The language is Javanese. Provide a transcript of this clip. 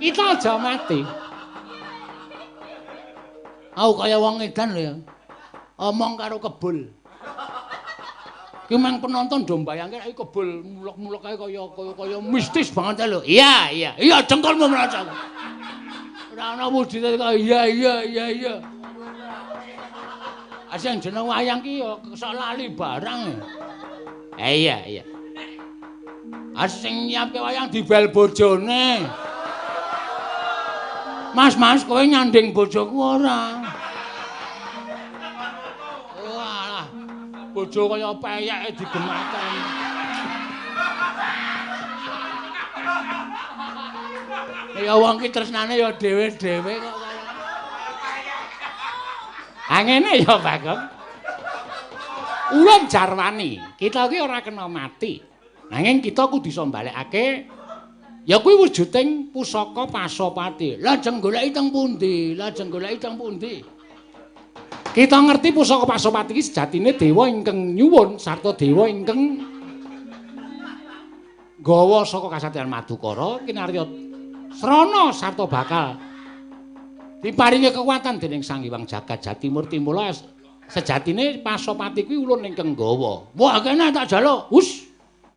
Kita aja mati. Aku kaya wong edan lho ya. Omong karo kebul. Ki mang penonton do mbayangke nek kebul mulek-mulek kae kaya mistis banget lho. Iya, iya. Iya jengkolmu mrocok. Ora ana wujude kok iya iya iya iya. Asing jeneng wayang ki ya sok lali barang. Iya iya. Asing nyiapke wayang dibel bojone. Mas, mas, kowe nyanding bojoku ora? Walah, bojo kaya peyeke digemateni. Ya wong ki tresnane ya dhewe-dhewe kok kaya. Ha ngene ya, Bagong. Ulun jarwani, kita ki ora kena mati. Nanging kita kudu iso mbalekake ya kuwi wujuding pusaka Pasopati. Lajeng goleki teng pundi? Lajeng goleki teng pundi? Kita ngerti pusaka Pasopati iki sejatine dewa ingkang nyuwun sarta dewa ingkang gawa saka kasatriyan Madukara kinarya srana sarta bakal diparingi kekuatan dening Sang Hyang Jagat Jatimurti. Mula sejatine Pasopati kuwi ulun ingkang gawa. Wah, kene tak jaluk. Hus.